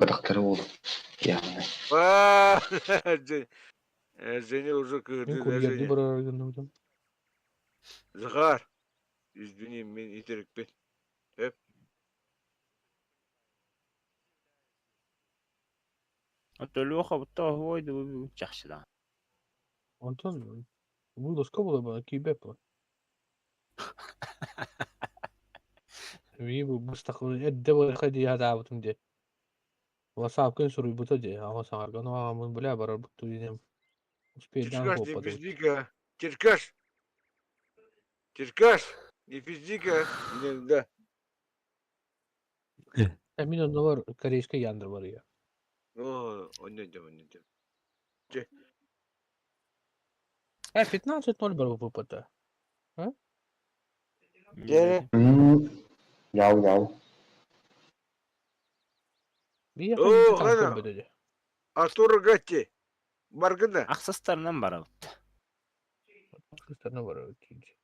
Ылбатахтара уолу. Яғни. Женя уже Мин кыырды да курьердыы Женя. барар гынныбытым. Захар, извини, мин итирикпин. Өп. Оттолуоха бутта оһуой дуу чахчыдаан. Онтон вылазка була киирбэт була. Мии быстах эрдэ барыха дии сатаабытым дии. Васаапкын суруйбута дии, аҕа саҥарган аҕаммын бля барарбыт диэн успейдаан Черкаш, не куоппатыбыт. пизди-ка. Черкаш! Черкаш! Не пизди-ка. Да. Мин оннугар корейскай яндыр барыйа. О, онно дем, онно дем. 15-0 бар ВПТ. Дьэ. Яу яу. Биһиэхэ Оо, биирдэ таҥас хана. көрбөтө дии. Артур Гатти. Баргын да. Ахсыстарынан барабыт. Кыстарына барабыт дии.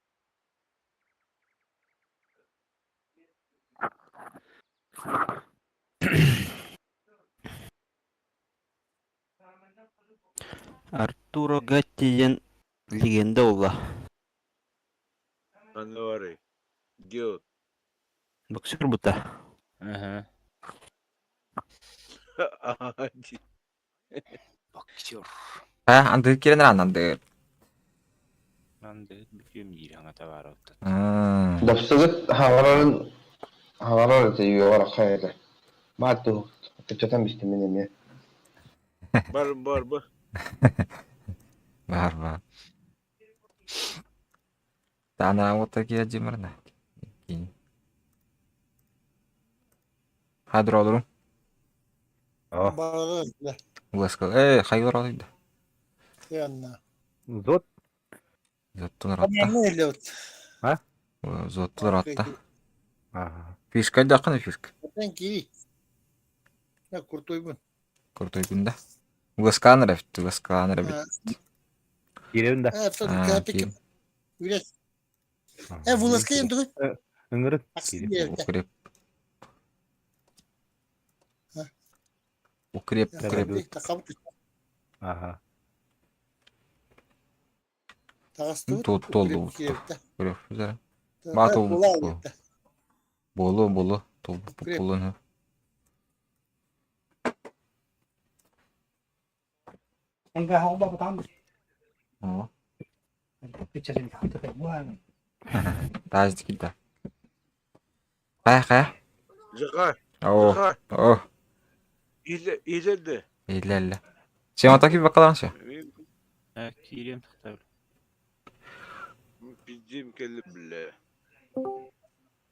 Артуро Гатти диэн легенда буолла. Ханна барый? Гео. Боксер бута. Аха. Аха дии. Боксер. Ха, андыы киирэн эрэ андыы. Анды бүтүөм диир аҥата баар оттон. Дапсыгыт хаҥарарын хаҥарар этэ үөҕэр аххай этэ. Баар туһу кыччатан бистим мин эмиэ. Бар бар бар. Бар бар. Таана вот такие димарна. Хадыр олорум. Барыла. Уласка. Э, хайгар олойду. Янна. Зот. Зоттулар атта. Анна А? Зоттулар атта. Ага. Фишка дакын фишка. Отан кири. Я куртуйбун. Куртуйбун да. Уласканыр эбит, уласканыр эбит. Кииребин да. А, Үлэс. Э, вылазка ем тугуй? Ыҥырыт. Укреп. Укреп, укреп. Ага. Тут толду. Укреп. Батыл. Болу, болу. Болу. О. Таажды килда. Хайа хайа. Захар. О. Захар. О. Иһиллэ. Иһиллэ. Сен отаки бакалааншы. Киириэм тахтабыл. Пиздим кэллим бля.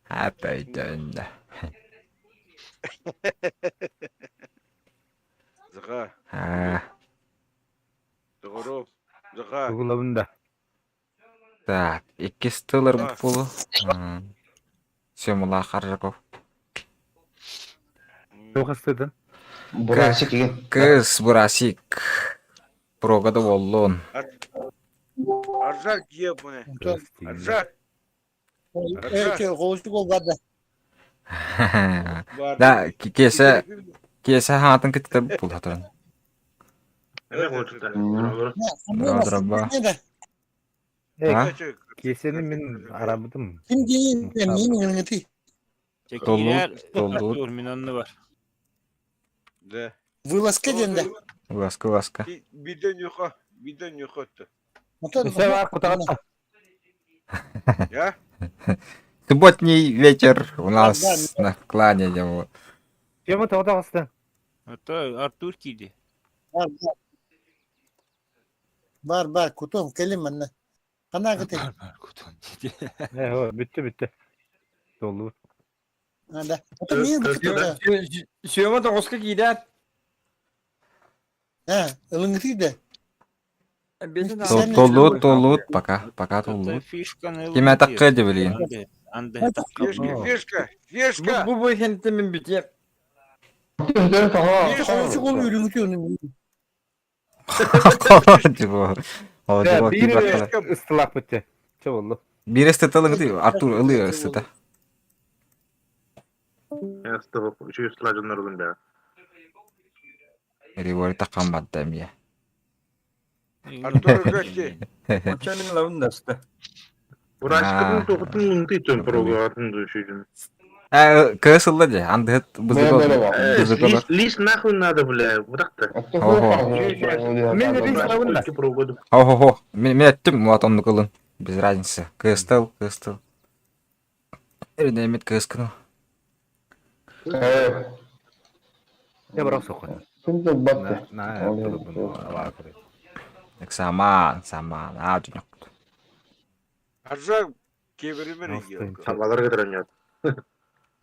Апайдönde. Захар. А. Доҕорум. Захар. Тугулабын да. Так, иккис тылыр буолу. Семула Харжаков. Туох астыдын? Бурасик igen. Кыс Бурасик. Прога да боллун. Аржак ебаный. Аржак. Да, киэсэ киэсэ хаатын кытта булхатырын. Драба. Киэсэни мин арабытым. Толлуут, толлуут. Мин онно бар. Да. Вылазка диэн да. Вылазка, вылазка. Биден юха, биден юха. Я? Субботний вечер у нас на клане дело. Тема тоҕо таҕыста? Это Артур киирди. Бар, бар. Бар, бар, кутум, кэлин манна. Ханаа кытый? Бар, бар, кутум диди. Э, бүттэ, бүттэ. Толлубут. Да. Ото миин букутута. Сёма тоҕуска киирээт. А, ылыҥытый да. Толлуут, толлуут, пока, пока толлуут. Ким атакка дебилин. Фишка, фишка, фишка. Бу бу хенте мин бүтүө. Биир ыстылаах бүттэ. Чэ боллу. Биир ыстытылыҥ Артур ылыы ыстыта. Үчүгэй ыстылаа дьоннорбун да. Ревори таххан барда эмиэ. Артур Гатти. Оччо мин ылабын да аста. Урашкатын тоқытын мыңты итен программатын душидин. Кыыс ылла дии, андыһыт бызык Лист нахуй надо, бля, вот так-то. Мен лист ылабын да. Хо-хо-хо, мен эттим, вот оннук ылын. Без разницы. Кыыстыл, кыыстыл. Эрдемит кыыскын. Я барах соқын. Күн батты. На, Саман, саман, аа дьонок. Аржак кебеример елка. Табалар кытыранят.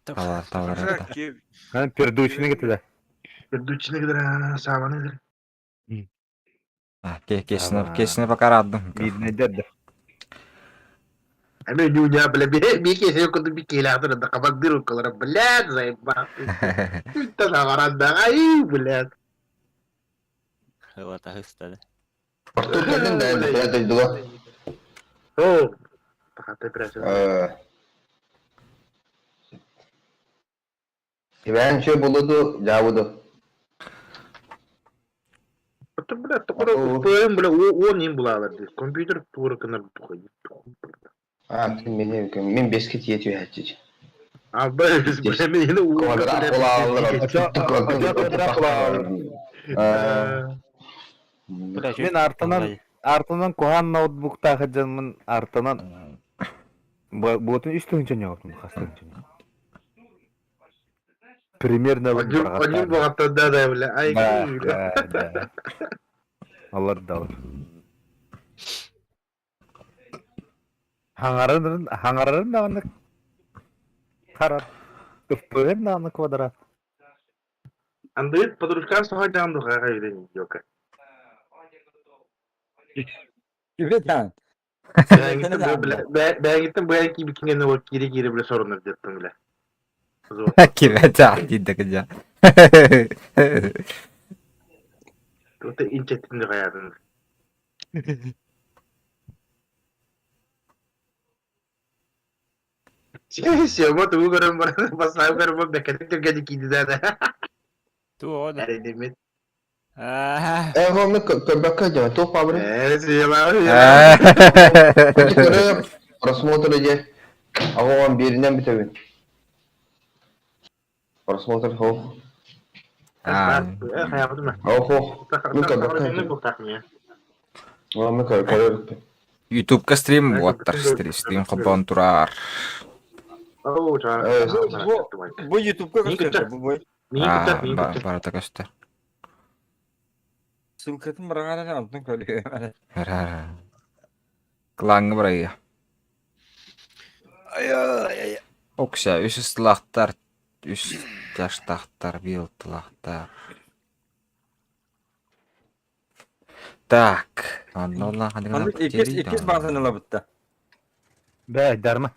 Табалар, табалар. Аржак кеб. Пердучный кетеді. Пердучный кытыран, сабаны Кесіне, кесіне пока раддым. Биднедер. Ами нюня, бля, беке сен куду беке лахтыр да кабак дыр блядь, заебал. Та нагаранда, ай, блядь. Хылата хыстады. Артур кэллин да бэйэ дойдуга. О, тахата операция. Иван что буду, жабуду. Это, блядь, такой, бля, он им была, компьютер турок на А, ты меня, мен беске тиет үйәтчич. А, бля, бля, мен Квадрат Мен артынан артынан кухан ноутбукта хаджанмын артынан Буотун үс тыһынча ньоҕотун хас тыһынча. Примерно Один бағатта да да бля. Ай. Да, да. Алар да. Хаңарарын хаңарарын даҕаны харар. Ыппыгын даҕаны квадрат. Андыт подружкам сахадам духа гайден ёка. Привет, Бәгиттен бәги бикингене вот кире кире бля сорунар деттим бля. Кибе дейді кыжа. Тут инчеттин гаядын. Сема туу көрөн баран басап көрөн бекетик түргәди кийди да. Ту ода. Әре демет. Аа. Э, хомны көбөккө жа, тух пабры. Э, сема. Просмотр иде. Агоан беринен бүтөбүн. Просмотр хох. Хох хох. Мен көбөккө. Мен көрөбүт. Ютубка стрим уоттар стрим хопон турар. Бу Ютубка көстөр бу бу. Барата көстөр. Ссылкатын барагана алтын көлү. Клаңы барайы. Ай ай. Окся, үс ыстылақтар, үс жаштақтар, бил тылақтар. Так, Аны иккис иккис басын алабытта. Бә, дарма.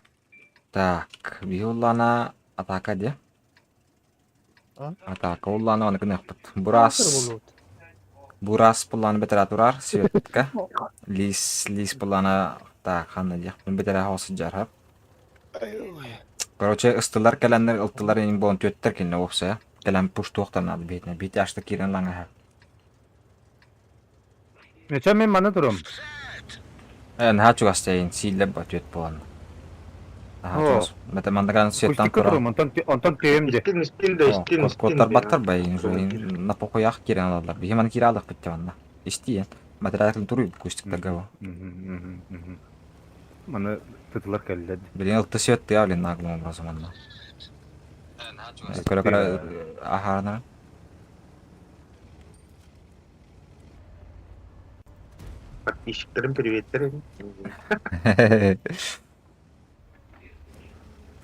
Так, бихуллана атака де. Атака уллана оны кынықпыт. Бурас, бурас пулланы бетера турар, светка. Лис, лис пуллана, так, ханна дек, бетера хосы жарап. Короче, ыстылар кәләннер, ылтылар ең болын төттер келіне опса. Кәлән пуш туақтарнады бетіне. Беті ашты кирен лаңа. Нече мен маны турум. Эн хачу астайын, силлеп ба төт болан. О. Мете мандаган светтан Кустикка тура. турум, онтон онтон төйөм де. Истин, истин да, истин, истин. Коттар баттар бай, на похуях кирен алалар. Бихеман кире алдық бітті ванна. Исти, материал туру кустикта гава. Маны тытылар келди. Блин, ылты свет ты блин, наглым образом анна. Көрө көрө ахарна. Подписчиктерим приветтер.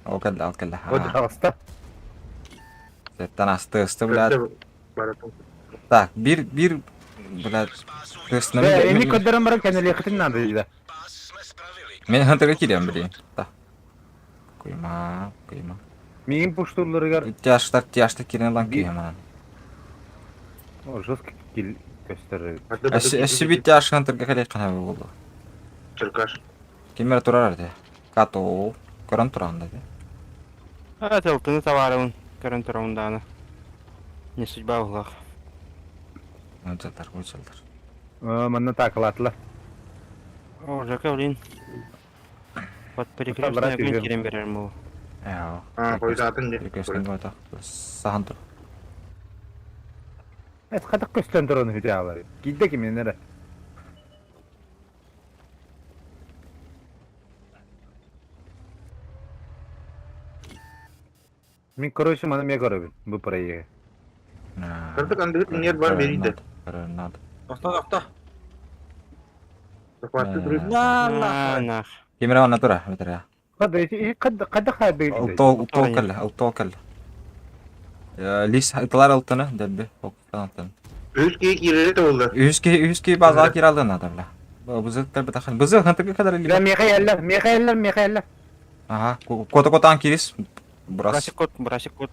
Ол келді, ал келді. Вот хаста. Светтан асты, ысты, блядь. Так, бир, бир, блядь, тыстына Бә, эми көдөрөн баран кенелехтин нады диде. Мен хантерге кирем, блин. Так. Куйма, куйма. Мигин пуштурларыгар Тяштар, тяштар кирен лан куйма. О, жесткий кил көстөр. Әсі бит тяш хантерге келе кана болду. Черкаш. Кемер турар де. Като, көрөн туранда де. А, тылтыны табарыбын, көрөн турабын дааны. Не судьба булах. Ыалдьаллар, ыалдьаллар. Манна таакалаатылар. О, Жака, блин. Под перекрестный огонь кирен берер мол. А, хойутаатын дии. Перекрестный огонь сахан тур. Эс хатык көстөн туран үтэ Киирдэ кимин эрэ. Мин короче маны эмиэ көрөбүн бу проегы. Кырдык андыгыт иҥиэр бар биэрийдэ. Надо. Тохто, тохто. Захватты турун. На, Нах. Кимера онна тура, битера. Када када хайбы. Алтол алтол кэллэ, алтол кэллэ. Лис ытылар алтыны дәбби октан алтын. Үс киһи киирэрэ тобулла. Үс киһи базаға кире алды надо бля. Бызы кэлбэтэх. Бызы хантыгы кадar Да Михаэллер, Михаэллер, Михаэллер. Ага, кота котан кирис. Брас. Брасик кот, брасик кот.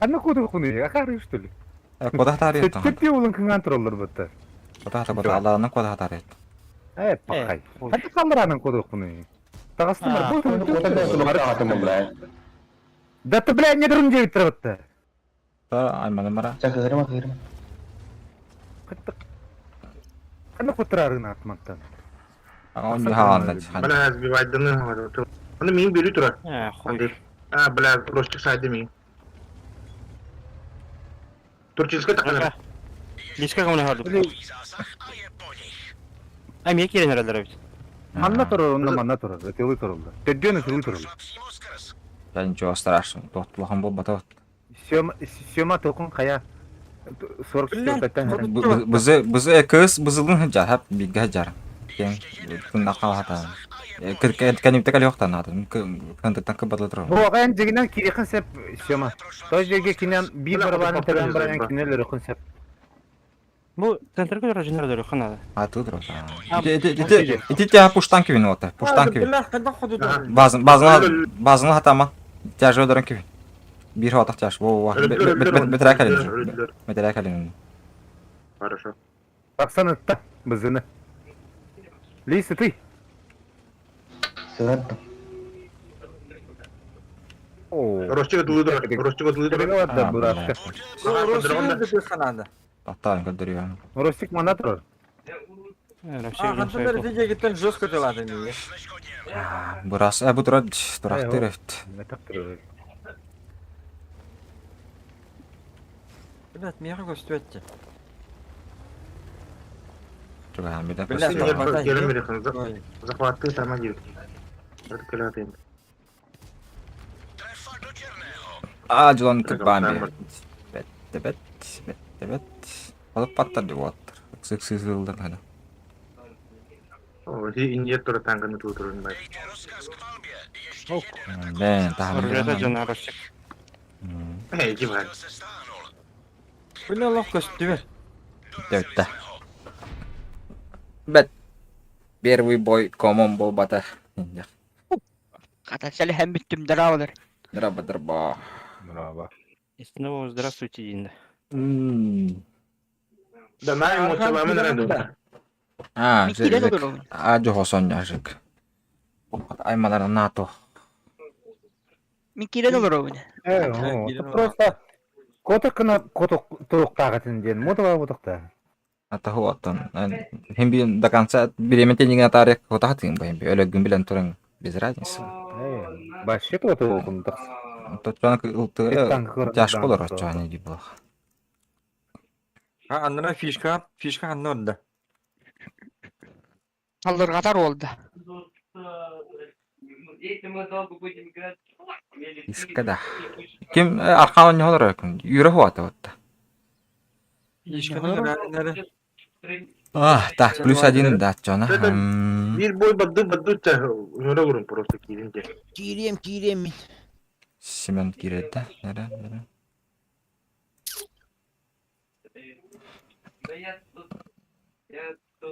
Анна кота хуны, акары что ли? Кота тарыйт. Теппи улын кыңан тураллар бытта. Кота хата кота алланың кота тарыйт. Э, пахай. Хатты қаллараның кота хуны. Тағастымар, бұл Да ты, бля, не дұрын деп тұрыпты. Та айманы мара. Кыгырма, кыгырма. Қаны құтырарын атмантан. Он хаанна. Бля, сбивайдыны. Аны мин бери тура. Э, хуй. А, бля, ростик сайды мин. Турчинска такана. Лиска кому харды. А мне кирен эрэлэр эбит. Манна турар, онна манна турар, тылы тураллар. Төддөн тылы тураллар. Да ничего страшного. Тохтулахан болбата. Сёма, Сёма толкун кая 44-тен Бызы бызы кыз бызылын хыджар, хап бигге хыджар. Кен күн ақал хата. Кәнипте кәлі yoқтан аты. Кантыктан кыбатлы тұр. Буга дигенен кирехин сеп Сёма. Той жерге кинен бир барабанын тебен барабан кинелер окун сеп. Бу центрге турар женер ханада. Аты тұр. Ити те пуштан кибин ота. Пуштан кибин. Бля, қайда ходу Базын базын базын хатама. Тяжы öдөрөн кибин. Бир хатак тяж. Во во. Бетере кәлин. Бетере кәлин. Хорошо. Баксан ытта бызыны. Лисы ты. Сыгаттым. О. Ростик тылы тура. Ростик тылы тура. Да, бураска. ханада. Аттарын көдөрү. Ростик мана турар. А, хантылар ити жестко телады миге. Бурас, бу тура турактыр өт. Блядь, меха көстүөтчи. Туган бida. Блядь, Келем бери Захватты сама дирек. Это А, жолон кыбами. Бет, бет, бет, бет. Алып паттар деп оттыр. Сыксызылдан хана. О, иньер тура танганы турун бай. Бен, тахам. Оружие жана Ростик. Эй, диван. Бля, лох көстүбөр. Өттө. Бет. Первый бой комон бол бата. Катасали һәм бүттүм дарабалар. Драба драба. Браво. И снова здравствуйте, Динда. Да на ему целамын раду. А, Мин кирен олорор. А, жохосон яжык. Аймалар НАТО. Мин кирен олорор. Э, просто кота кына кото туруктагатын ден мода бутукта. Ата хуаттан. Хем би до конца беременте нигә тарих хотатын бу хем би өлөгүн билен турың без разницы. Э, башчы то окундак. Точно ылты тяж болор очаны ди булах. А, анна фишка, фишка анна онда. Аллыргатар oldu. Искада. Ким аркан не холор ким юрө хуата отта. Фишка А, так, плюс один, да, чона. Бир бой бадды бадды та өрө просто киринде. Кирем, кирем мин. Семен кирет, да? Нere, нere.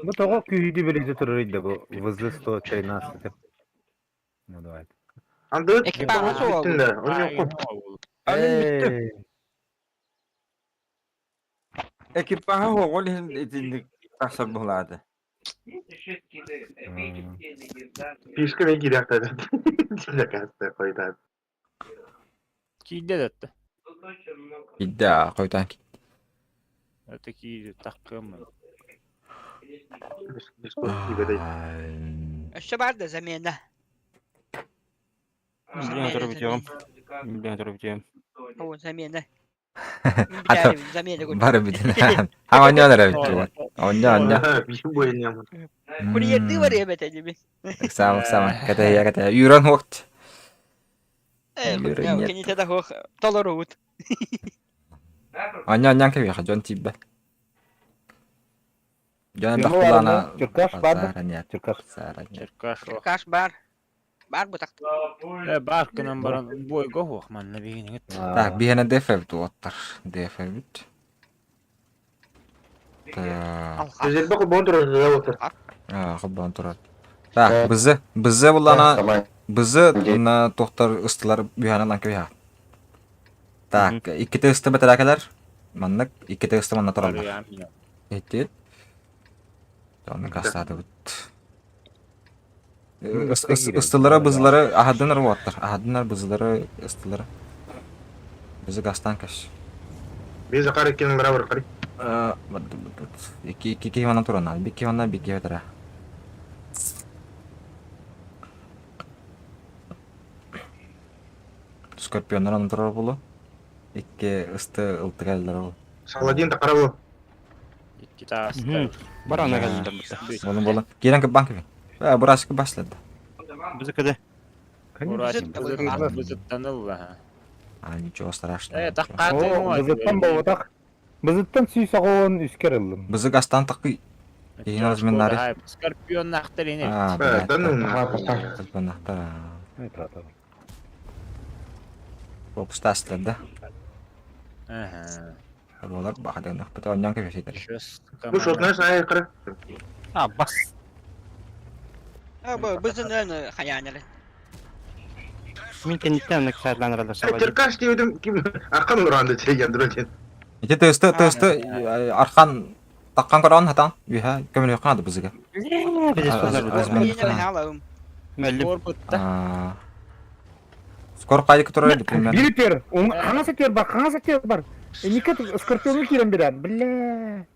Бу того күйүдү билеже турар иде бу ВЗ-113. Ну давай. Анды Экипаж oldu. Анын Экипажа оғол итинник тахсар булады. Фишка мен кирек та. Заказ койда. Кийде датты. Идда, койтан. Хата киири таккыаммын. Өссө бар да замена. Блин, Замена, бүтүөм. Блин, бүтүөм. О, замена. Ата Замена бары бүтүн. Ha оонньоон эрэ бүттү. Оонньоо оонньоо. Курьердыы бар эбэтэ дии. Ыксаама ыксаама. Кэтэһиэ кэтэһиэ. Үүрэн хуохт. Үүрэн нет. Кинитэ да хуох толоруут. Оонньоо оонньоон кэбиэхэ дьон тиийбэт. Дьон элбэх Ким кулаана барда? Черкаш барда? Сааран Черкаш. Сааран Черкаш ох. Черкаш бар. Бар бутак. Э баар гынан баран бойго хуох манна биһиниҥит. Так, биһиэнэ ДФ туоттар. ДФ бит. Так, аа, холбоон турар. Так, бызы, бызы буллана, бызы на тохтар ыстылар бүһәнә лан кебиһә. Так, икките ысты бэтэрээкэлэр. Маннык икките ысты манна тураллар. Итит. Онны кастаатыбыт. Ыстылары бызылары аһадынар уоттар. Аһадынар бызылары ыстылары. Бызы гастан кэш. Икки икки киһи манна туран бик киһи манна бик киһи бэтэрэ. Скорпионнар онно турар буолуо. Икки ысты ылтык ол. Саладин тақара Икки таастар. Барана кэллилэр бутта. Болун болун. Киирэн кыббан кэбин. Э, бурасыкы баслады. Бызы кыды. Бызыттан ылла. А, ничего страшного. Э ничего. таккааты О, бызыттан болбатах. Бызыттан сүүс оҕон үскер ыллым. Бызы гастан такы. Киһин разминнари. Скорпион нахтар ини. А, Да, блядь. ну, Скорпионнахтар. Фокустастар да. Ага. Болар бахадыгнах бит оннан кэбиситер. Еще Бу шотнаш айқыры. А, бас. А, бу бызын хаянары. Мин кэнниттэн ыксаарланыралар саба. Черкаш дейдім ким арқан ұранды чейген дұрын. Ити тысты тысты архан таккан көрөн хатан үһә көмөлө канады бызыга. Алым. Мөллүм. А. Скоро кайдык турар примерно. Бир тер, хаңасы тер бар, хаңасы тер бар. Никет скорпионы кирен берен, бля.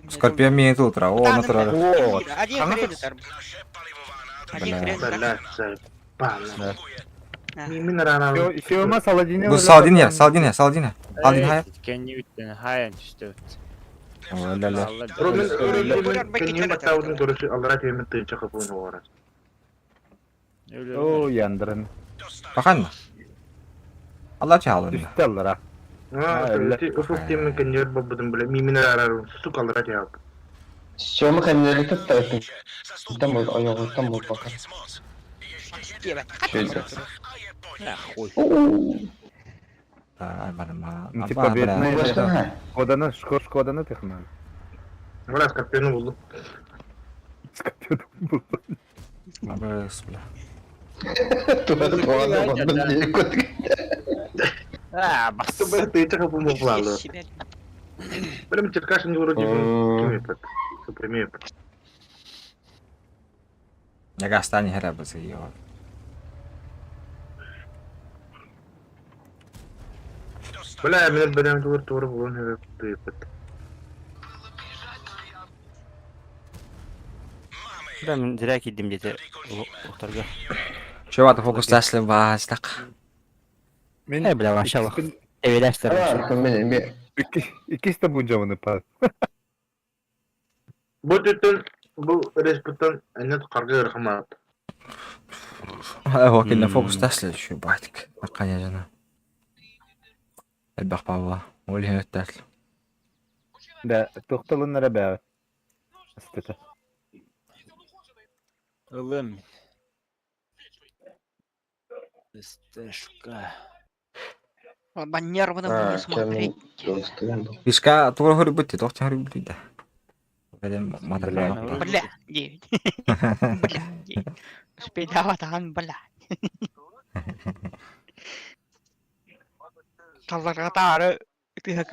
Скорпион миң тутура, о, оны турар. Один хрен тар. Один хрен Бля, Да. Мин рана. Сеума Саладине. Бу Саладин я, Саладин я, Саладин я. Саладин хая. Кенни үттен хайан түстө. О, ля-ля. Роман кенни баттаудың көрүшү алра темен тыынча капуны бара. О, яндырын. Бахан. Алла чалын. Үстә аллара. А, уфук темен кенни бабудun биле мимин арарым сук алра теап. Сёма кәмнәлек таттар. Там бол, аяғы там бол бака. Шөйді. Ай, барма. Ну, типа, бедный. Башка Шкоданы, шко, шкоданы технал. Бара скорпиону булду. Скорпион был. Абыс, бля. А, бас. Бара тыынча капуны булалы. Билем Черкашын вроде ким епет. Супремеп. Я гастани хера бызы йо. Бля, мен билем тур тур булун хебеп тыйпет. Бля, мин зря кидим дете. Охтарга. Чего ты фокус тасли бастак. Мен Э, бля, вообще лох. Эвеләштер. Мен Иккис да бу жаманы па. Бу түтін бу респуттан әнет қарғы ырқымат. О, килне фокус тасли şu байтик. Аккая жана. Элбах павла. Ол хеттәл. Да, тоқталыннара бә. Астыта. Ылым. Стешка. Нервно мне смотреть. Фишка тура хөрү битти, тохча хөрү битти да. Бәдем матарлар. Бля, девять. Бля, девять. Успейдаватан, бля. Талларгатары тыһа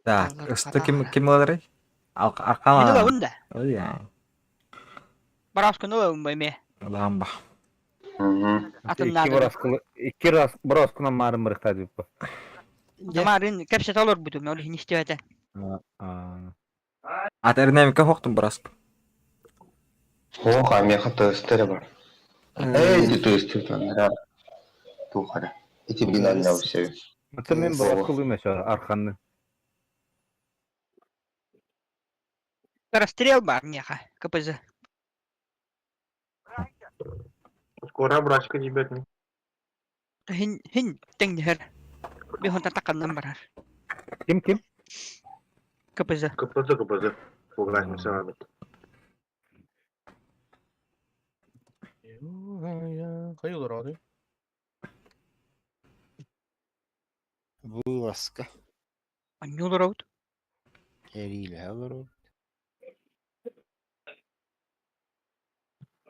Так, ысты ким ким алар? Мин Аркала. ылабын да. Ой, я. Бараскын ылабын бу эме. Ламба. Атын Икки наада. бороскулу икки раз бороскунан маарын бырыхтаа диэппэ. Марын кэпсэтэ олорбутум, ол иһин истибэтэ. Ат эрнемикке хоқтум быраск. Хоох, миэхэ тыастар бар. Эй, ити тыастыр танара. Туохара. Ити блин аннабысебин. Мата мен бороскулу эмес арханны. Расстрел бар миэхэ, КПЗ. Скоро брачка дебетный. Хин хин тэҥнэһэр. Биһонтан таканнан барар. Ким ким? КПЗ. КПЗ, КПЗ. Согласен Хайы олорооный? Вылазка. Анньуу олоробут. Эриилэһэ олорор.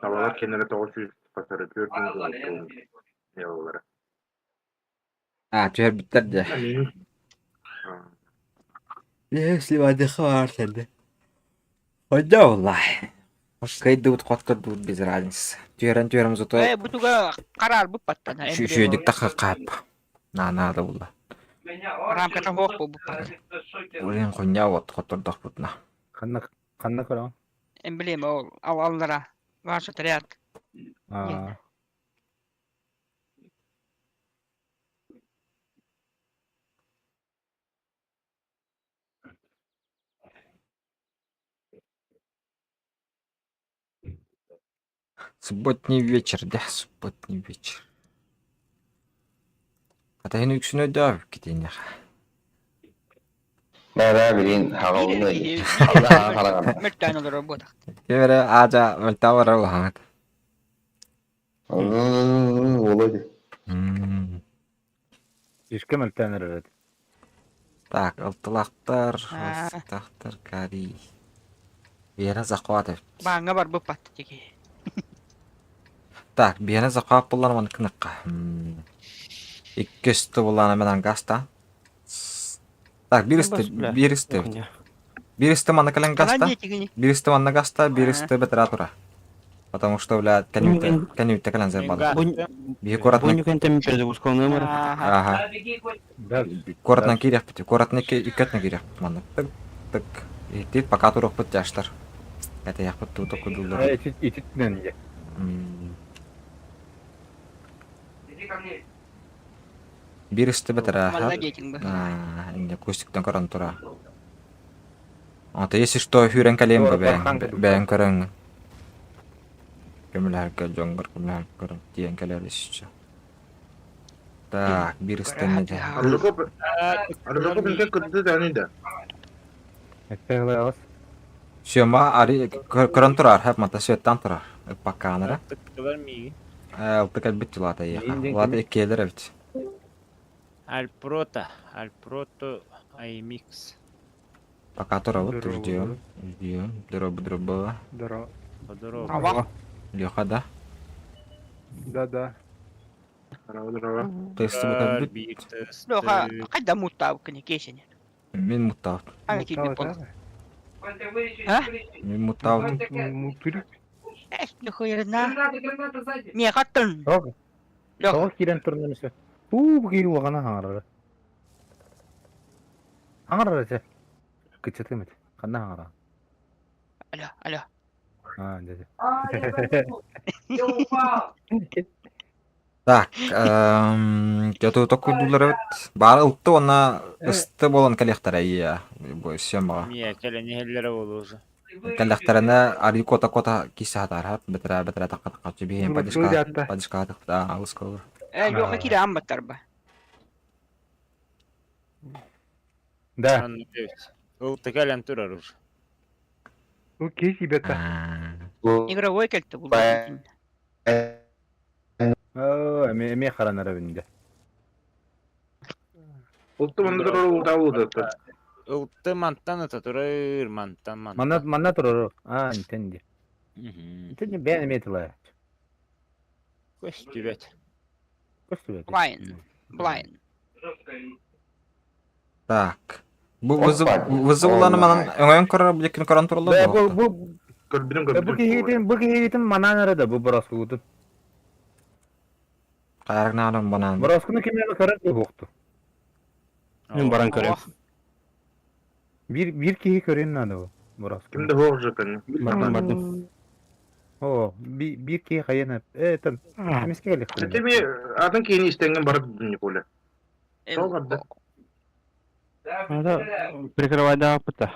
Табалар кэннэрэ 900 пасары 4 яллара. А, түһэрбиттэр дьэ. Если воды хватит. Ойда والله. Кыйдыбыт хоткордубут без разницы. Түһэрэн түһэрэн зато Э, бу туга караар буппаттан. Үчүгэйдик тахха хаап. На надо булла. Рамката хоох буппат. Блин, хуйня вот хотордохпутна. Ханна ханна көрөҥ? Эмблема ол ал аллара. Ваш отряд. Аа. Субботний вечер, да, субботний вечер. Ата хин үксүнө да китинэх. Бара билин хаҕалны. Алла Мөлтөөн олорор буотах. Кевере аажа мөлтавара улаханат. Володя. Ишке мөлтөөн эрэр. Так, алтылахтар, Аа. алтылахтар кари. Вера захватов. Бааҥҥа бар буппат тиги. Так, биэне захват буллар маны кыныкка. Иккисти буллана менен гаста. Так, биристи, биристи. Биристи манна кэлэн гаста. Биристи манна гаста, биристи бэтэрэ тура. Потому что, бля, кэнүүтэ, кэнүүтэ кэлэн зайбады. Биһи куоратна... Буннюкентен перезагрузка номер. Ага. Куоратынан киириэхпит, куоратна иккетна киириэхпит манна. Тык, тык. Иһиттиит пока туруохпут тяштар. Кэтэйэхпит тута кудуллар. Ититинэн дьэ. Биир истибэт эрэ инде кустиктан көрөн тура. Ата если что сүүрэн кэлиэм бу бэйэҥ бэйэҥ көрөҥ көмөлөһөргө дьоҥҥор көмөлөһөр көрөн тиийэн кэлэр исчэ. Так, биир истэннэ дьэ. Сёма ари көрөн турар, хэп мата сөттан турар. Ыкпаккаанара. Ылтык элбит тулата иэха. Улата иккиэлэр эбит. Альпрота, Альпрото IMX. Пока турабыт, ждем, ждем. Дроба, дроба. Здорово. Здорово. Леха, да? Да-да. Здорово, здорово. Тесты бит. Леха, хайда муттаабыккын киэсэни. Мин муттаабыт. Аны киирбит буолла. А? Мин муттаабыт. Муттурик. Эс, нахуйрына. Миэхаттын. Тоҕо киирэн турнун үсэ. Уу бу киирии улахана хаҥарара. Хаҥарара этэ. Кыччатым этэ. Ханна хаҥара? Алло, алло. Аа, дьэ. Так, дьэ токуйдуулар эбит. Баар ылты уонна ысты буолан кэлиэхтэрэ ийэ. Бу съемаҕа. Миэ кэлэн иһэллэрэ буолуо. Кэллэхтэринэ арыы кота-кота кисе хатаар бэтэрээ бэтэрээ тахха тахха биһиэн подишка подишка тахта алыс колор. Э, Леха кире амматтар ба. Да. Ылты кэлэн турар уже. Ну, кейси бета. Игровой кэлтэ булла. Оо, эме эме харанара бинде. Ылты манна турар ултаабыт Ылты мантан ыта турар, мантан мантан. Манна манна турар. Аа, интенди. Интенди бэйэн эме тыла. Көстүбэт. Көстүбэт. Блайн. Блайн. Так. Бу вызывланы манан өҥөйөн көрөр бу көрөн тураллар Бу бу Көрбүтүм бу көрбүтүм. киһитин бу киһитин манан эрэ да бу бороскугутун. Хайаргнаадым банан. Бороскуну ким эмэ көрөр буолуохту. Мин баран көрөм. Биир биир киһи көрүөн наада бу Ким Бороскуну. да суох жаканы. Бардым бардым. О, биир киһи хайан э там эмискэ Это кэлиэхтэрэ. ми атын киһини истэҥҥин барып Николя. Сол барда. Это прикрывайдааппыта.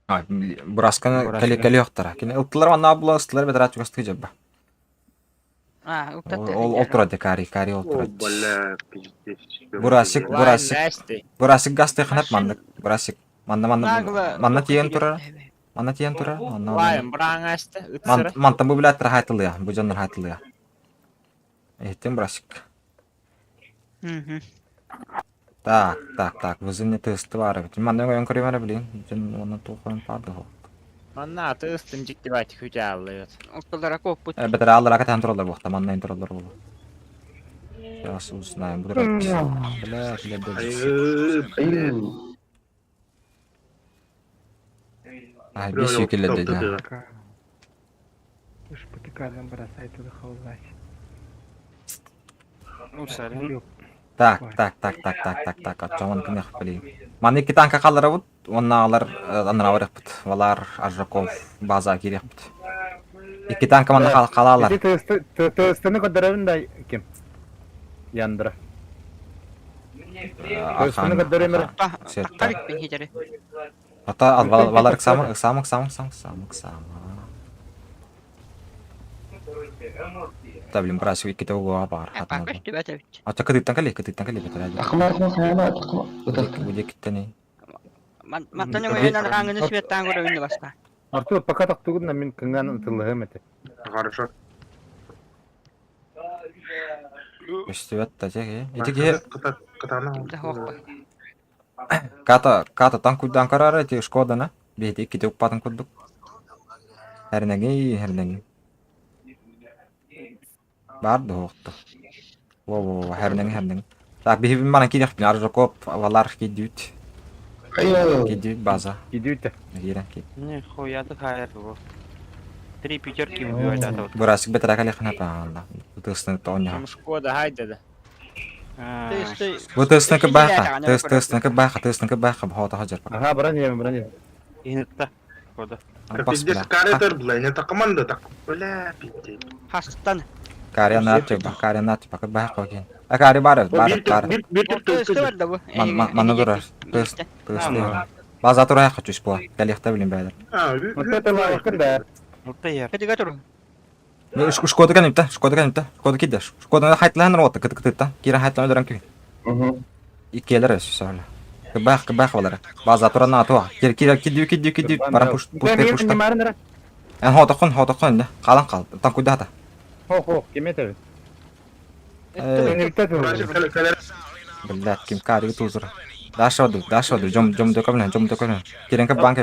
Бурасканы кэли Бурасканы. кэли охтара. Кини ылтылар манна була ыстылар бэтэрээ чугастыы дьабба. А, Ол ол турар кари кари ол О, турар. бля, пиздец. Бурасик бурасик Насты. бурасик гасты ханап маннык. Бурасик манна манна Нагло. манна тиен турар. Манна тиен турар. Манна Лайм браҥасты. Ыцыра. мантан бу билет хайтылыя. Бу дьоннор хайтылыя. Эттен бурасик. Так, так, так. Вызывне тесты бар. Манна өң көрөмөр билин. Дьон онно тухан парды хо. Манна аты ыстым жиктибати күтэ аллыйот. Уккалара коппут. Бетер аллар акатан тураллар бухта, манна тураллар болу. Сейчас узнаем. Буду Бля, бля, бля. Айы, Ай, бес юкеле деди. Уж потыкалом бросай туда холлать. Ну, сарин. Так, так, так, так, так, так, так. Ачаман кымых билин. Маны ики танка қалары бут, онна алар анна барык бут. Валар Аржаков база кирек бут. Ики танка манна қалалар. Ити тестini көрдөрөбүн да ким? Яндра. Тестini көрдөрөмөр. Тахтарик пин хитери. Ата валар ыксамы, ыксамы, ыксамы, ыксамы, ыксамы, ыксамы. Та блин, брась, ики того бар. Апа көстүбэт эбит. Ата кытыттан кали, кытыттан кали бетер. Тахма тахма тахма тахма. Буде киттени. Маттан өйөнөн раңыны светтан көрө үннү баста. Артур пока тохтугун мин кыңган ытылыһым эте. Хорошо. Өстүбэт та теге. Ити ки Кытана. Ким да хоқпа. Ката, ката танк куйдан карара ти Шкода на. Бейти икки укпатын курдук. Хернеги, хернеги. Бар дохту. Во во во, хернеги, хернеги. Так, бихибин мана кидих бин аржокоп валар кидют. Кидют база. Кидүүтэ. Кирен ки. Не, хуя ты хайр его. Три пятерки убивать это вот. Бурасик бетеракали хана паанда. Тысны тоня. Там Шкода хайдада. А, Бу тысны кыбаха. Тыс тысны кыбаха, тысны кыбаха бхота хаджар. Ага, баран ем, баран ем. Инетта. Шкода. Пиздец, каретер, бля, не та команда так. Бля, пиздец. Хастан. Каря натиба, каря натиба кыбаха коген. А кари бар, бар, бар. Бир бир Тесты да бу. Манна турар. Тыс тыс. База турай хочу спо. Калихта билин бәдер. А, Вот это лавкын да. Вот я. Кедиге тур. Шкода канипта, Шкода канипта, Шкода кидде. Шкода хайтлан рота кыт кытта. Кира хайтлан дөрән ки. Икелер сөйле. Кыбах кыбах балар. База тура на туа. Кир кир кидү кидү кидү баран пуш пуш пуш. Эн хотокон хотокон да. Калан кал. Тан куйда та. Хо хо, ким это? Блядь, ким кари тузыр. Даша ду, даша ду, жом жом докамна, жом докамна. Кирен ка банк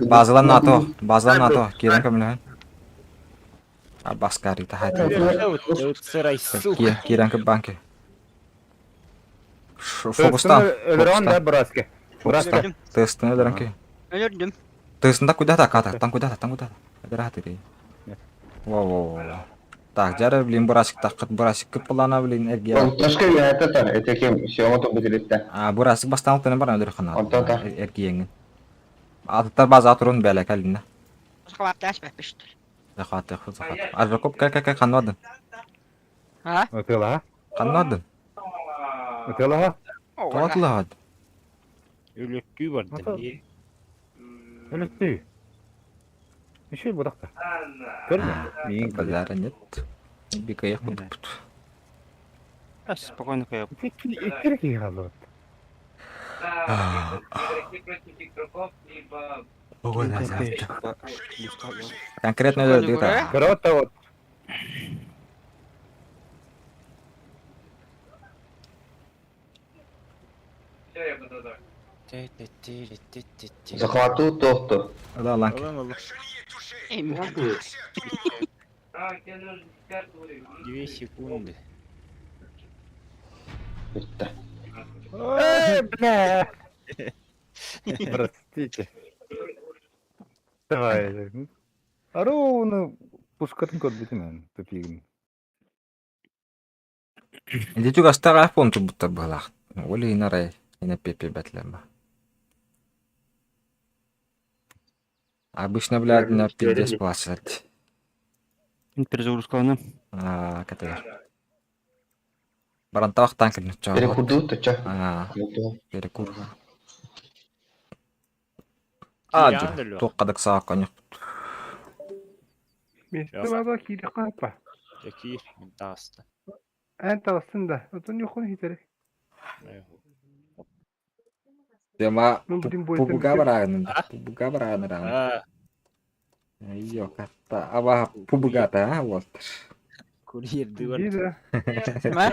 базала на то, базала на то, кирен ка блядь. А баскари та хати. Сырай, сука. Кирен ка банк. Фокустан. Өлөрөн да браски. Фокустан. Тестini өлөрөн ки. Өлөрдүм. Тестында куда та ката, там куда та, там куда та. Бер хати. Во во во. Так, жары блин бурасик такыт бурасик кыпылана блин эргия. Ташка я это это кем сёма то бутилетте. А бурасик бастан тene бар өдөр хана. Онтон та. Эргиеңин. Аттар база турун бәле калина. Хаватташ бәпиштер. Захват, захват. Аржакоп кай кай кай каннадын. А? Отыла. Каннадын. Отыла. Тотлад. Өлөктүү барды. Өлөктүү. Еще будакта. Көрмө? Миң Базара нет. Бика я кудуп. Спокойно кая. Иккere ки калды. Конкретно өлдү да. Крота вот. Захвату тохту. Да, ланки. Две секунды. Битте. Эй, бля. Простите. Давай. Ровно пушкатын код битимен тупигин. Ити чугастаах айфон турбуттар быһыылаах. Ол иһин арай НПП-бэтлэр ба. Обычно, блядь, на пиздец плачет. Перезагрузкаланным. Аа, кэтэр. Барантаах танк Перекурдуу тача. Аа, перекур. Аа, туох кадык саакка Место баба киири хаапа. Киир, мин тааста. Эн таҕыстын да, отон юхун хитере. Тема Ну, блин, бойсам пубуга бараагын. Пубуга бараагын раан. Айо, катта. Аба пубугата, а, Уолтер. Курьер дыбар. Ма?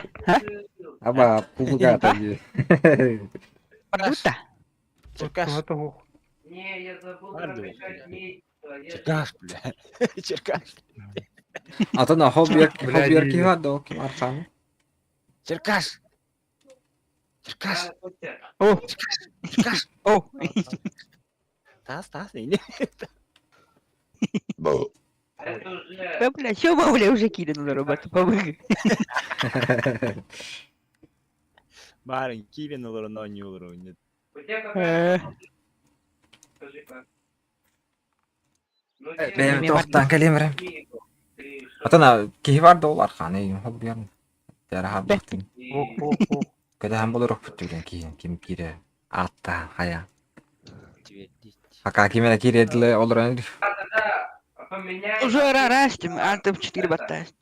Аба пубугата дии. Бута. Черкаш. Черкаш, бля. Черкаш. Атын хобби хобби киһи да ким архан. Черкаш. Черкаш. О. Черкаш. О. Таас, таас, не. Да, бля, чё, бля, уже киданула роботу, помог. Барын кирен олар, но не олар. Нет. Бэйэм туохтаан кэлиэмэрэ. Атын киһи бар да ол архан хобби Тара хаббахтын. Көдөһөн болор охпут киһи ким кире аатта хая. Пока кимere кире олорон Уже растим, антом 4 баттаст.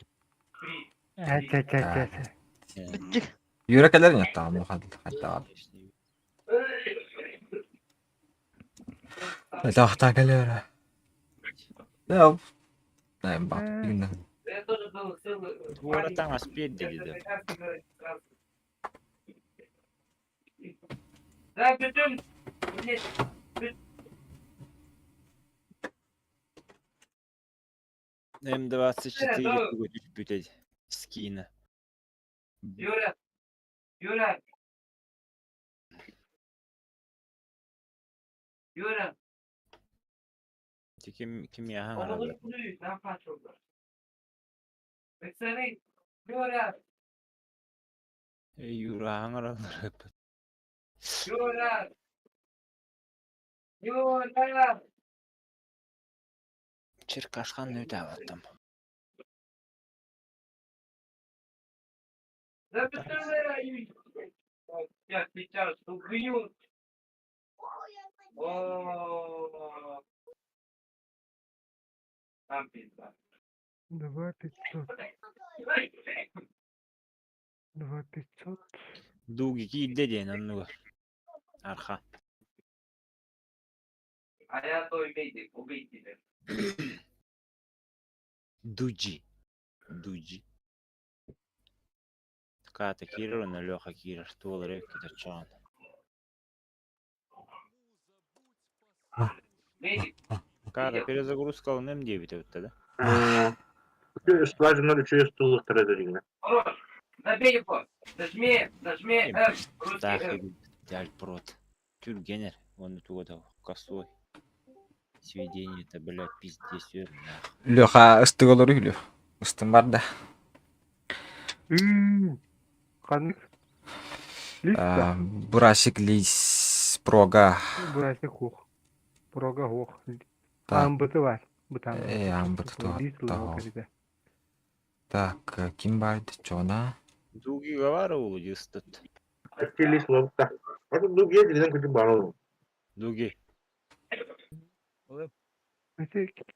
Юра кэлэр нет там ну хадыл хадда. Тахта кэлэр. Да. Найм бак. Туора таҥас биэрдэ диде. М24 тугу түспүтэ скина. Ким ким яһан аралар. Юраһан аралар. Черкашхан өтә баттым. Два пятьсот. 2500. Дуги киирдэ диэн оннугар. Арха. Дуджи. Дуджи. Ката киирэр, онно Леха киирэр. Туолары өккүтэ чаан. Ката перезагрузкаланым диэбитэ бүтэ да. Скважина үчүгэй стуллуктара дөрүҥҥэ. Таах Дальпрот. Түргэнэр. Уонна туга да косой. Сведение это, блядь, пиздец, өр нах. Леха ыстык олору үлү. Ыстын бар да. Ханнык? Листа. Бурасик лис прога. Бурасик хух. Прога хух. Так. Амбыты бар. Бытан. Э, амбыты то. Лист то. Так, ким бар чона? Дуги гавара улудистат. Лис лобта. Это дуги дилен күтүп барыл. Дуги.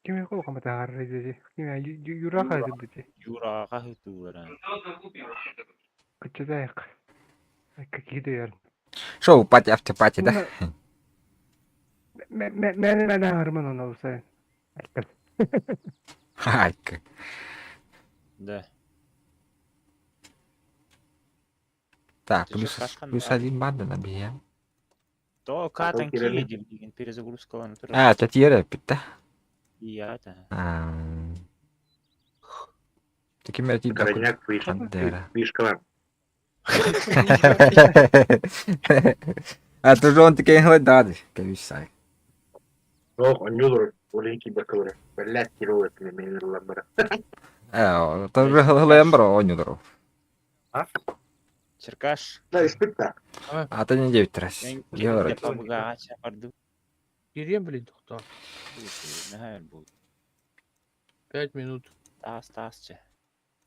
Кими кол камата гарры Кими юра хады бити. Юра кахытуулара. Кычыдайык. Какие яр. Шоу пати автопати, да? Мен мен мен арман оны olsa. Айка. Да. Так, Ты плюс, чё, кашкан, плюс да? один банда набьем. То катан кирели. киирдим деген перезагрузкалан турар. А, это тире, питта. Ията. Таким я типа. Крайняк фишка. Бандера. Фишкалар. А то же он такие гладады, кависай. Ох, онньулар олинки бакалар. Блядь, кирилл мен ламбара. Э, то же глэмбро, он не Черкаш. Да, испит да. Ата не диэбиттэрэ. Мен Дьиэ олорор. пабыгаҕа чапардым. Кириэн блин тохтоо. Наһаа буол. 5 минут. Таас таасчы.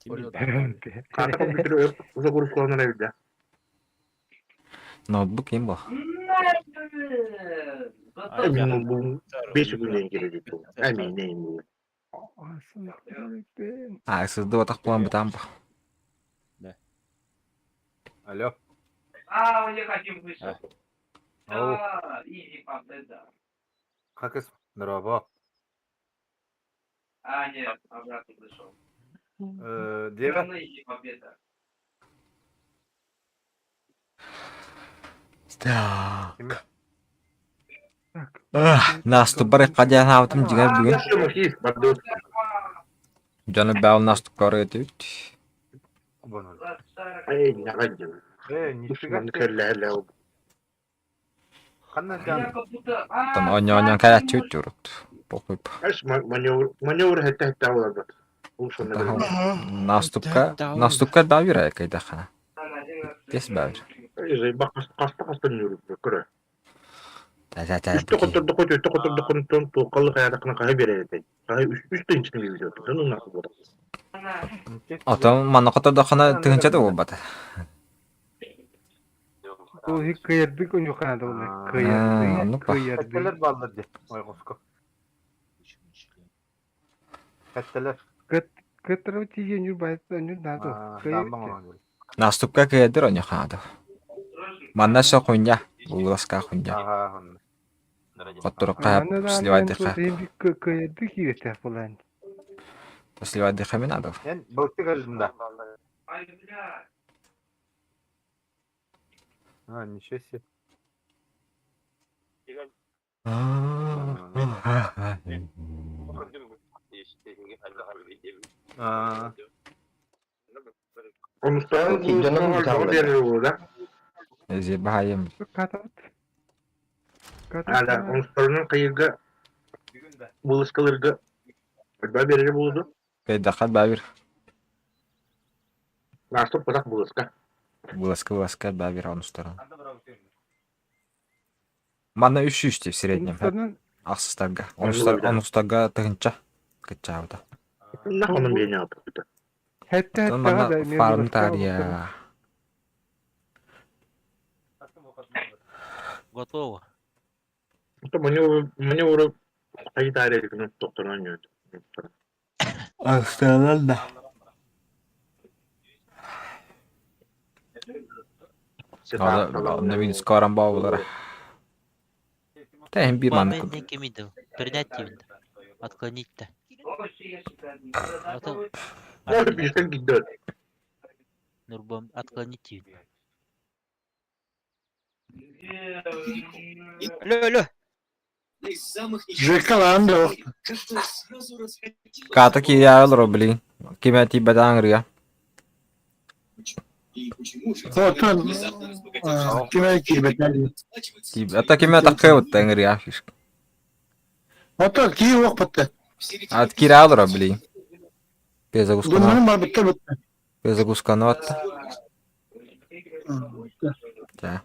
Полет. Карта компьютер загрузкаланар эбит да. Ноутбук ким бу? Мин бу 5 күннен келеді. Әмин, не. А, сызды отақ буолан бытаан бу. Алло. А, не хотим вышел. Ау. Да, изи победа. Хакыс. Здорово. А, нет, обратно зашел. Дева. Равно изи победа. Так. Так. Наступар қадян хаутым дигер бүгін. Бардык. Дьону бээл наступкар өтүт. Эй, не гадим. Э, нифига Душман себе. кэллэ Ханна жан. Тон оньо-оньо кэлэччүт урут. Похуй. Ас маневр маневр хэтэ хэтэ болар. Ушуны. Наступка, наступка баавир кайдахана. Тес баавир. Эй, бак каста каста нүрүп көрө. Та та та. Үстө которду кот, үстө которду контон туокалы каядакына кая берет. Кая үч үч тынчын бибиде. Тону наху болот. Отон манна котордохана тыгынча да болбата. Ол кыйырдык өнүханада ол. А, Кыйырдык, ну па. кыйырдык. Хәттелер баллар ди. Ой, коско. Хәттелер. Кытыры тиген жүр байты өнүр надо. Кыйырдык. Наступка кыйдыр оньо-ханада. Манна со хуйня. Буласка хуйня. Ага. Которукка сливайдыха. Кыйырдык кирете болан. Сливайдыха мен надо. Мен былты көрдüm да. А, ничего себе. А, Онустан берер болду да. Зебайым. Катат. Ала, онустарының кыйырга булыскалырга ба берер болду. Кайдахат баавир. Наступ потак булыска. Буласка буласка баавир онустаран. Манна үш үш деп среднем. Ахсыстарга. Онустар онустарга тыгынча. Кытчаабыта. Нахонун берне алып. Хәтта Оттон манна фарм тария. Готово. Это маневр маневр кайда арегин токторон йөт. Асталалда. Онно скорам баулара. Та hem bir манна. Мен кемиді. Принять деймін. Отклонить-то. Ата- Может, бишкен гиддер. Нурбам, отклонить деймін. Алло, алло. Жекалан Ката киялар блин. Киме тибетан рия. Отон киме кирбетен. Ата киме таккы тангрия фиш. Отон ки вакытта. Ат киралар блин. Перезагрузка. Гүннең бар битте битте. Перезагрузка атта. Да.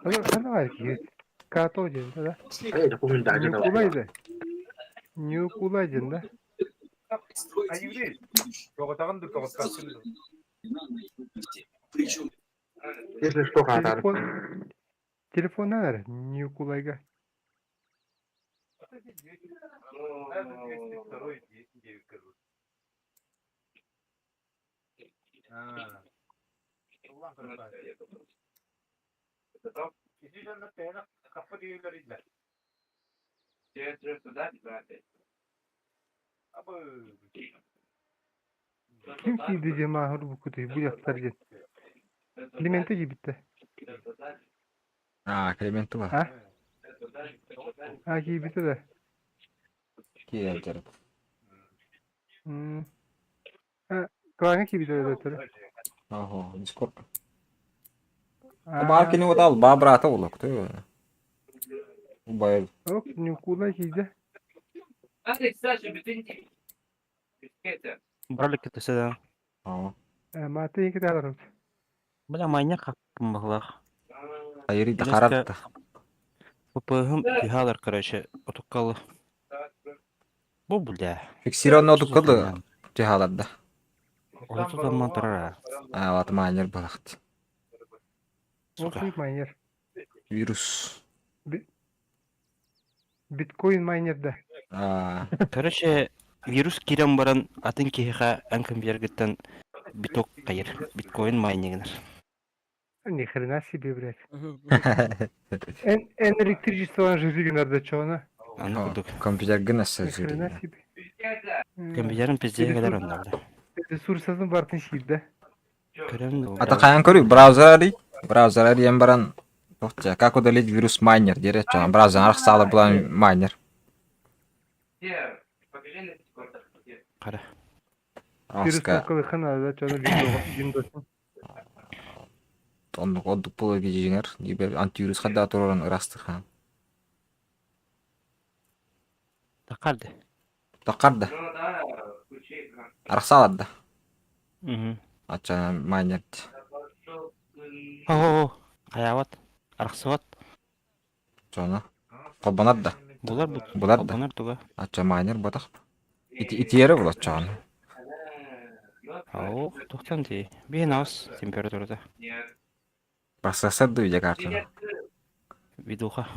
Хана бар Като ден да. Эй, документ даже Не кулайды. Не кулайден да. А еврей? Тоғытағын dur тоғытағын. Если что, хатар. Телефон телефон нар не кулайга. А. Ким кийди же махыр бу куту бу яктар ден. Клименте кийбитте. А, Климент бар. А? А кийбите да. Киялар. А, клаңа кийбите да төрө. Ого, Дискорд. Бар кини отал, ба брата улок, ты. Убай. Оп, Ньукулай киирдэ. Брали кытысы да. Аа. Мааты икки тааларым. Бля, майня хаппын баһылаах. Айри да харарта. ППХ-ым түһалар, короче, отуккалы. Бу бля. Фиксированный отуккалы түһалар да. Отутан турар. Аа, вот майнер балахт. Сука. Майнер. Вирус. Биткоин майнер да. Короче, вирус киирэн баран атын киһиэхэ эн компьютергыттан биток хайыр, биткоин майнигынар. Ни хрена себе, блядь. Эн, эн электричествоны жиригинар да чоно. Аны курдук. Компьютергын Ни хрена себе. Компьютерин пиздее кэлэр онно. Ресурсатын бартын сиирдэ. Көрөн Ата хайан көрүй, браузер арый. Браузер арыйан баран Тохтя, как удалить вирус майнер дире чоң браузер арах булан майнер. Қара. Вирус кнопкалыхан да чоно Windows. Оннук оддук була кижиңер, дибер антивирус хадда тураран ырастыхан. Тақарды. Тақарды. Арахсалады. Ача майнер. О, хаябат. Арахсыбат. Чоно. Холбонар да. Булар бу. Булар да. Холбонар туга. Ача майнер ботах. Итиэре була чоно. Оо, тохтан ди. Биһин аас температурада. Процессор да видеокартаны. Видуха.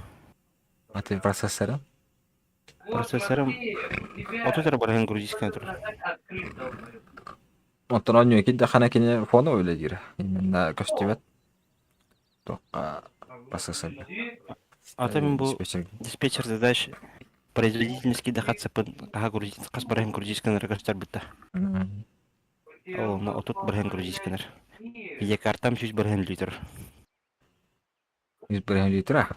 А ты процессоры? Процессорым отутар барахын грузинская тур. Оттон онньу кидде хана кини фону үлэлиир. Именно көстүбэт. Туохха процессор. Ата мин бу диспетчер задач производительность доход сапын аха грузин хас барахын грузинская наргастар бытта. Ол на отут барахын грузинская. Видеокартам сүз барахын литр. Жүз барахын литр а?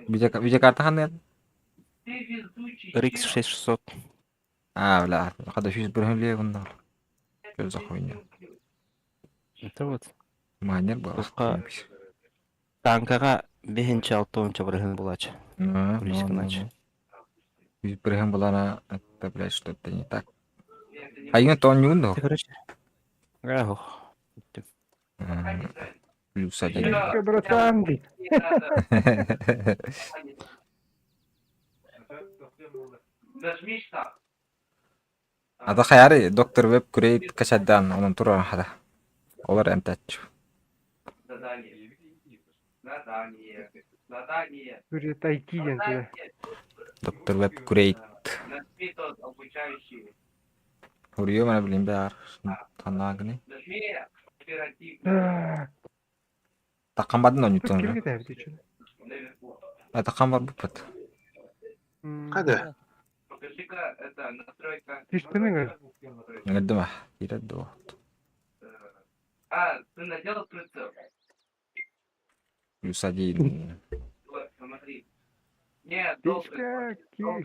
Видеокарта ханнык? RX 6600. А, бля, хада жүз барахын литр bunlar. Что за хуйня? Это вот. Майнер был. Бушка танкага бехинче алтонча барахын булачы. Грузинская. Жүз барахын булана, это, блядь, что-то не так. А я то не ундо. Короче. Ах. Плюс один. Братан, Ата хаяри доктор веб курейт качадан онун турар хада. Олар эмтаччу. Говорит, IT диэн туда. Доктор веб курейт. Урио мана билин баар. Танаагны. Таккан бадын онютон. Кирге тәбит үчүн. Атакан бар бупат. Када? Түштүнүң өр. Ngырдыма. Кирет до. Плюс один. Тишка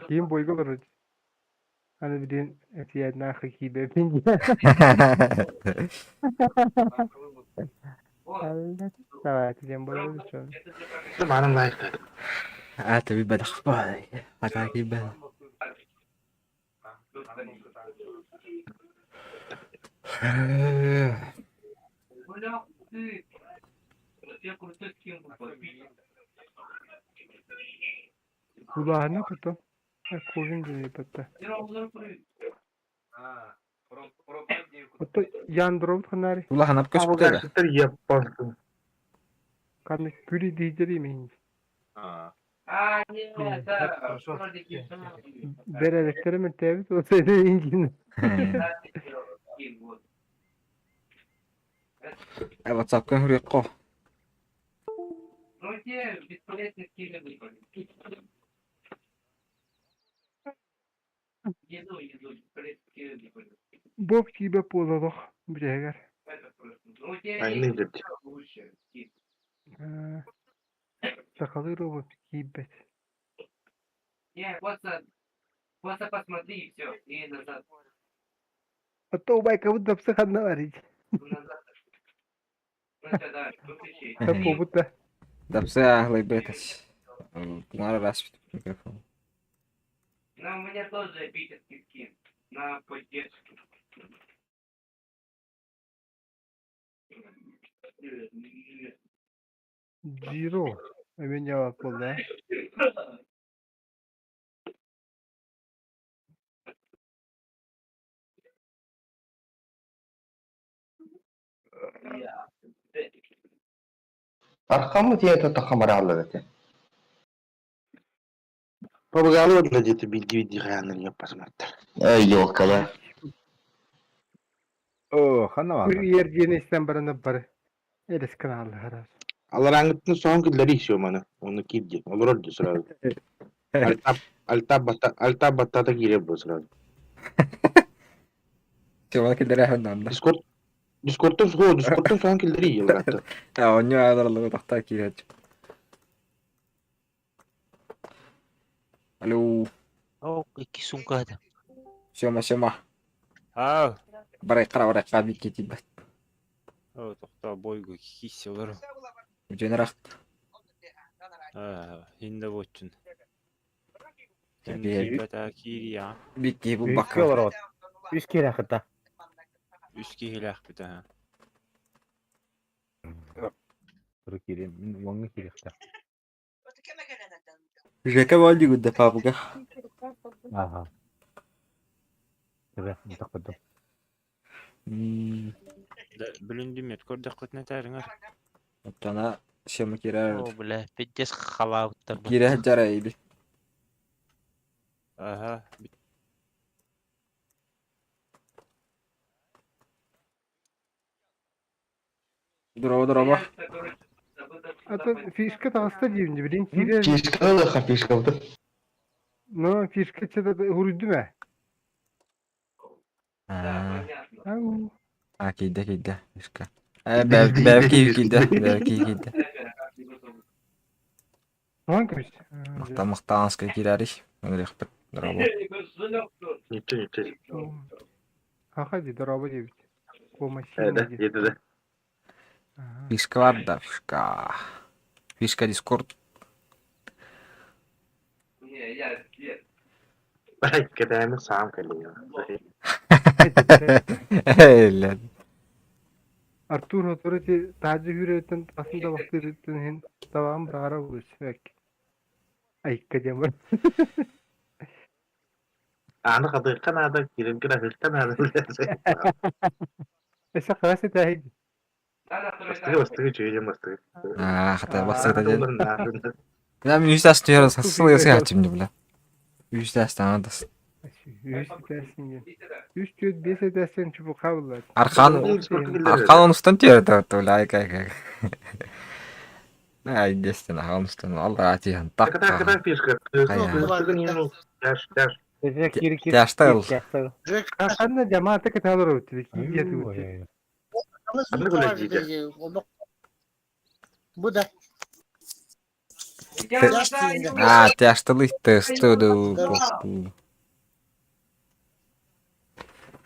кийин бойго барат. Аны билин этиядна нахы кийбепин. Давай, тиден болот үчүн. Манын лайктады. Ата би бадах бай. Ата ки ба. Кулааны кото. Кожун жени батта. Ото яндробут ханари. Улахан ап көспүтэ. Абыгар яппансың. Каны күри дейдери мен. Берелектери мен тебит о сени ингин. WhatsApp кön хүрүөккө. Боб кийбе бололох бирегер. Айны деп. Сакалы робот кийбет. А то убай как будто психанна варить. Побута. Дапсы аһылайбыт. Кумара распит микрофон. Ну, у меня тоже питерский скин на поддержку. Джиро. Меня буолла. Архаммыт ийэтэ тахамарааллар этэ. Побыгаалы одна где-то биирдии хааннар посмотр. Эй, елкала. О, ханна бааллар. Курьер диэн истэн баран бары. Элес каналлар харас. Алараңыттын соң киллери еще маны. Оны кирди. Олорор ди сразу. Альтап альтап батта альтап баттата кире бу сразу. Чего киллере ханнанда. Дискорд Дискордтан суо, Дискордтан соң киллери елратты. А, онньо адараллыгы тахта киирээччи. Алло. О, икки сумка это. Сема, Сема. Аа. Барайкара барайка бикки тибет. О, тохтоо бойго киссе олор. Үтүөнэрах. Аа, хинде боччун. Кэбиһэ. Ким киирия. Бикки бу Үс бакка. олорот. Үс киһи кытта. Үс киһилээх бүтэ. Туру киирим, мин уоҥҥа киириэхтээх. Жека болди гудда папуга. Ага. Тебе, тахпытым. Бүлүндүм көрдөххүтүнэ таарыҥар. Оттона Сема киирэр. О, бля, пиздец халаабыттар бу. Киирэ сылдьар эйби. Аха. Дороба, дороба. А то фишка таҕыста диибин билин киирэр. Фишка да фишка да. Но фишка чeda уруйдум ээ. А, Ау. а киирдэ киирдэ фишка. Э, бэв киир киирдэ, бэв киир киирдэ. Уон көмүс. Махта махтааска киирэрий. Ынырыахпыт. Дороба. Ничего, ничего. Хаха ди дороба диэбит. Кома Да, синий ди. это да. Ага. Фишка бар да, фишка. Фишка Дискорд. Не, я Блять, когда я сам коллега. Эй, Артур оторити таажы хүрөтөн тасында бактырыттын хин табаан бырагара булус. Айка диэн бар. Аны кадыкка надо, кирим кирәфилкә надо. Эсэ хагас этээһи. Бастыгы бастыгы чөйдем бастыгы. А, хата бастыгы ден. Я мен үстәс түһэр сасыл ясы хачым бля. Үстәс танадас. Үс этээсин диэн. Үс түөрт биэс этээсин чубука буллар. Архан Архан онустан түһэр та бля ай кай кай. Ай дестен архан онустан алла атихан так. Ката ката фишка. Бастыгы не ну. Тяж, тяж. Кири кири. Тяштал. Ханна жамаата кытаалар өттү. Киирдиэ тугут. Аны гулять дийде. Бу да. А, тяшталы тестуду.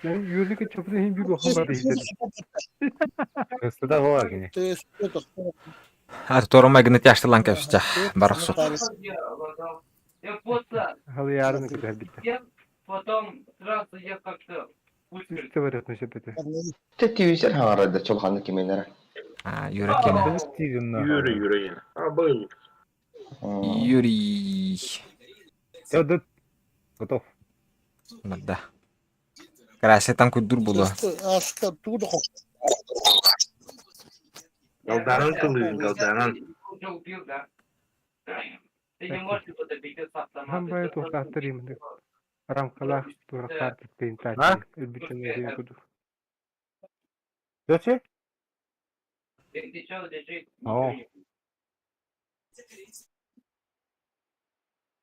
Юрлика чопуна хин бир охон бар дейдер. Кыстыда бар кини. А торма гына тяшталан кәпсә. Барахсу. Я просто Халыярны кытар битте. потом сразу я как-то Үстэ барат сөпөтө. Телевизор хаңарады чолханы кименere. А, Юра кене. Юрий, Юрий. А был. Юрий. Все, да. Готов. Да. Крася там кудур було. Галданан кылыйын, галданан. уже убил, да? Ты не можешь его добить с автомата. Хамбай туохтаахтар именно. Рамкалаах туорахтаар типтейн таачы. Өлбүчүн диэн кудук. Зачем? Еще лежит. О.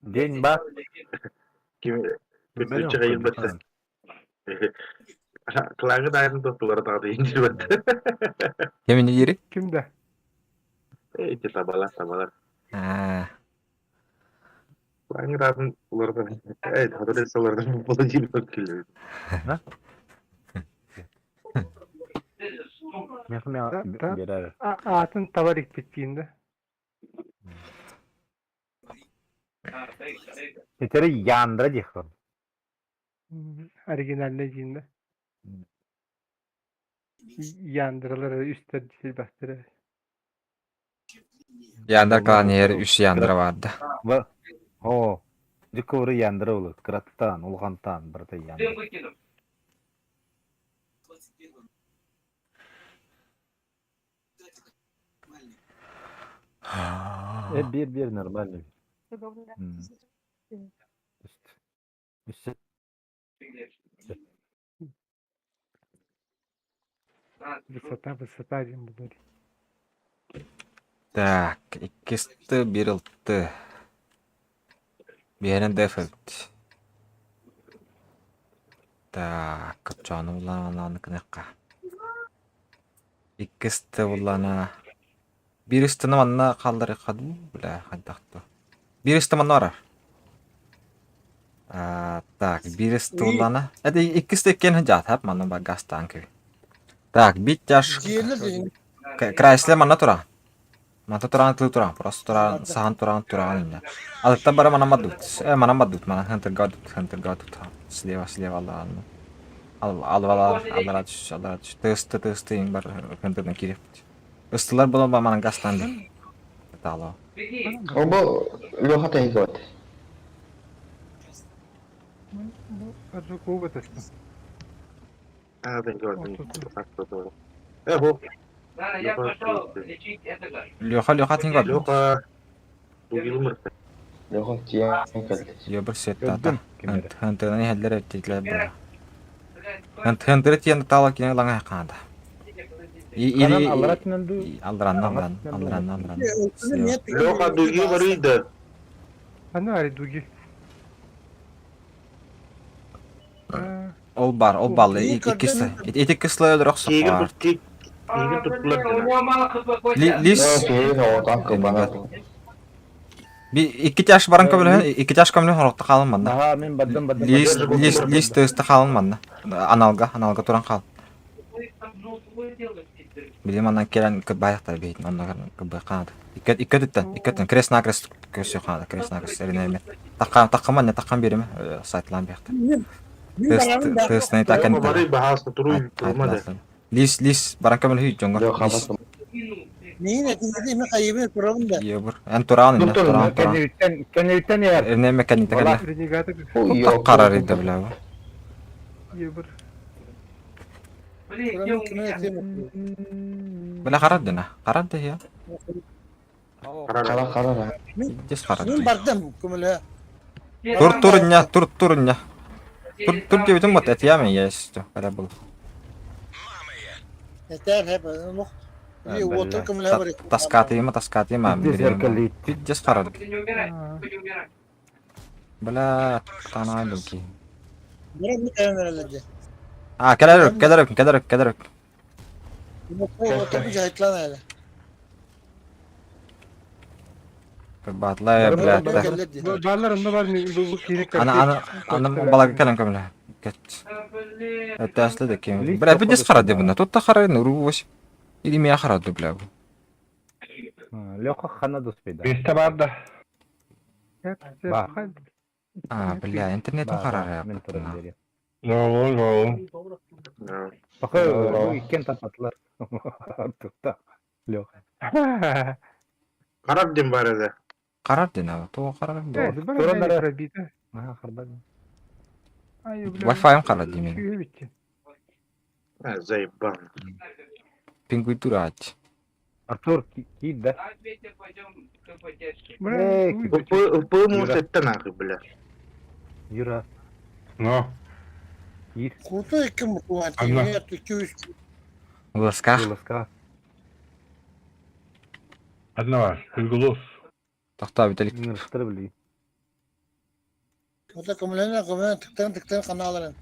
День ба. Ким Көтүчө кайылбатты. Кылагы дайрын токтулар тагы инжирбатты. Кемini yeri? Ким да? Эти табалар, табалар. А, Кылагы дайрын улардан. Эй, хатыры солардан боло жип келди. Мехме берер. Атын табар икпиттиин да. Этери Яндра диэххэ. Оригинальный диин да. Яндралар үстэр дисилбэхтэрэ. Яндар калан иһэр үс Яндра баарда. О, дьиккоры Яндра болот. Кыраттан, улхантан, барыта Яндра. Э, бир бир нормально. Үс. Высота, высота диэн булар. Так, иккисты бир ылты. Биэрэн дефект. Так, кыччааны буллаана кыныкка. Иккисты буллаана. Биир ыстыны манна хаалларыахха дуу, бля, хайдах дуу. Биир ысты манна барар. А, так, биир ысты буллаана. Это иккис иккиэн дьаатап манна бар гастаан күй. Так, бит тяж Крайсле манна тура. Манта туран тыл туран, просто туран, сахан туран туран инне. Алыттан бара манан бардыбыт. Э, манан бардыбыт, манан хантырга бардыбыт, хантырга бардыбыт. Слева, слева алларан. Ал, алвалар, аллара түш, аллара түш. Тысты, тысты, ең бар хантырдан киреппит. Ыстылар буолан ба манан гастан дии. Таало. Ол бу Леха тэһигэ бат. Бу бу Леха, Леха тин көрдүм. Леха тугилмырта. Леха тиэн кэллэ. Йобыр сеттата. Хантынан иһэллэр эттитлэр бара. Хантыры тиэн таала кине лаңа хаанда. Канан аллара түнэн дуу? Алларанна алларан, алларанна алларан. Леха дуги барыйда. Аны ари дуги. Ол бар, ол баллы иккис. Ити кыслы өлөр Тиэгин охсохоор. тут тиэг тиэгин туттулар Лис Киһи оҕотон кылбана. Би икки тяж баран көмөлөһөн, икки тяж көмөлөһөн хорохто хаалын манна. Наһаа мин бардым бардым. Лис лис лис тыысты хаалын манна. Аналга, аналга туран хаал. Били манан келен кырбаяктар бейт, онна кырбай канады. Икки икки түттен, икки түттен крест на крест көсө канады, крест на крест эринеме. Таккан таккан манна таккан береме, сайтлан бияхта. Тест тест не такан. Леха барый баһааста туруй турма да. Лис лис баран көмөлөһүй жоңго. Леха Лис. бат. Йобур. Эн туран инне, туран туран. Кэнниттэн кэнниттэн иһэр. Эринеме кэнни такалла. Ренегаты Таккарар иде биле. ебір. Биле карар дена. Карар да я. Кара кара. Дес карар. Мин бардым көмөлө. Тур тур инне, тур тур инне. Тур тур дебитим бат этияме ясты. Кара бул. Этер хеп ну. И отыр көмөлө бар. Таскатыйма, таскатыйма. Зеркалит. Дес карар. Бля, танайдым ки. Бирок камераларды. А, келер келер келер келер. Отыр жайтлан эле. Батлай, бля. Баллар онда бар мен бу бу киһи Ана ана ана балага келен көмөлө. Кет. Это да кем. Бля, бу дес карар деп Тут та карар нуру вось. Или меня карар бля. Леха хана дуспейда. Бесте бар да. Ба. А, бля, интернет Ба, карар ба, я. Мен туран берем. Ну, Пока бу иккен тапатылар. Тукта. Леха. Карап дем бар эде. Карар дена, то карар. Туран Аха, харбан. Wi-Fi-ым карар дейм. Заебан. Пингуй турач. Артур кийт да. Упы мусетте нахуй, бля. Юра. Но. Кийт. Курту ким куат? Анна. 200. Ласка. Ласка. Одна, Уйгулов. Тохта бителик. Нырыстыр били. Ота көмөлөнө көмөлө тыктан тыктан каналарын.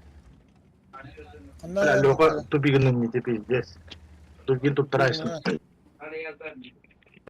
Бля, Леха тупигин не пиздец. Тупигин туптарайсың.